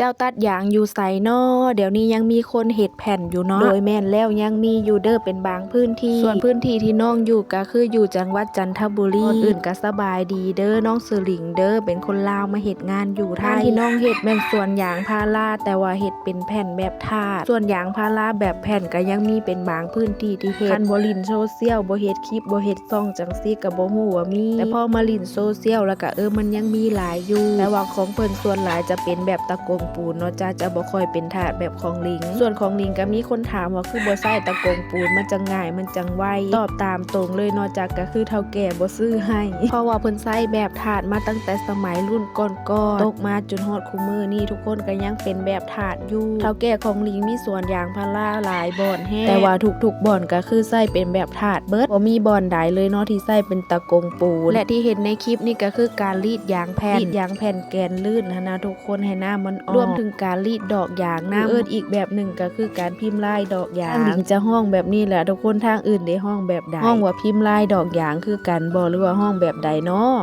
ເຈົ້າຕັດຢາງຢູ່ໃສນໍ? ດຽວນີ້ຍັງມີຄົນເຮັດແຜ່ນຢູ່ເນາະ. ໂດຍ ແມ່ນແລ້ວ ຍັງມີຢູ່ເດີ ເປັນບາງພື້ນທີ່. ສ່ວນພື້ນທີ່ທີ່ນ້ອງຢູ່ກໍຄືຢູ່ຈັງຫວັດຈັນທະບູລີ. ກ່ອນອື່ນກໍສະບາຍດີເດີ ນ້ອງຊື່ຫຼິງເດີ ເປັນຄົນລາວມາເຮັດງານຢູ່ໄທ. ງານທີ່ນ້ອງເຮັດແມ່ນສວນຢາງພາລາ ແຕ່ວ່າເຮັດເປັນແຜ່ນແບບຖາດ. ສ່ວນຢາງພາລາແບບແຜ່ນກໍຍັງມີເປັນບາງພື້ນທີ່ທີ່ເຮັດ. ຄັນບໍ່ຫຼິ້ນໂຊຊຽວ ບໍ່ເຮັດຄລິບ ບໍ່ເຮັດຊ່ອງຈັ່ງຊີ້ກໍບໍ່ຮູ້ວ່າມີ. ແຕ່ພໍມາຫຼິ້ນໂຊຊຽວແລ້ວກໍ ເອີ ມັນຍັງມີຫຼາຍຢູ່. ແຕ່ວ່າຂອງເພິ່ນສ່ວນຫຼາຍຈະເປັນແບບຕະກົງປູນເນາະ ຈະ ຈະບໍ່ຄ່ອຍເປັນຖາດແບບຂອງຫຼິງ. ສ່ວນຂອງຫຼິງກໍມີຄົນຖາມວ່າ ຄືບໍ່ໃຊ້ຕະກົງປູນ ມັນຈັ່ງງ່າຍ ມັນຈັ່ງໄວ. ຕອບຕາມຕົງເລີຍເນາະ ຈະ ກໍຄືເຖົ້າແກ່ບໍ່ຊື້ໃຫ້ ເພາະວ່າເພິ່ນໃຊ້ແບບຖາດມາຕັ້ງແຕ່ສະໄໝລຸ້ນກ່ອນໆ ຕົກມາຈົນຮອດ ຄຸມື້ນີ້ທຸກຄົນກໍຍັງເປັນແບບຖາດຢູ່. ເຖົ້າແກ່ຂອງຫຼິງມີສວນຢາງພາລາຫຼາຍບ່ອນແຮງ ແຕ່ວ່າທຸກໆບ່ອນກໍຄືໃຊ້ເປັນແບບຖາດເບິດ ບໍ່ມີບ່ອນໃດເລີຍເນາະທີ່ໃຊ້ເປັນຕະກົງປູນ. ແລະທີ່ເຫັນໃນຄລິບນີ້ກໍຄືການລີດຢາງແຜ່ນ ລີດຢາງແຜ່ນແກນລື່ນຫັ້ນນະທຸກຄົນ ໃຫ້ນ້ຳມັນອອກ. ລວມເຖິງການລີດດອກຢາງນຳ ເອີ້ນອີກແບບໜຶ່ງກໍຄືການພິມລາຍດອກຢາງ. ທາງຫຼິງຈະຮ້ອງແບບນີ້ແຫຼະທຸກຄົນ ທາງອື່ນເດ ຮ້ອງແບບໃດ? ຮ້ອງວ່າພິມລາຍດອກຢາງຄືກັນບໍ່ ຫຼືວ່າຮ້ອງແບບໃດເນາະ?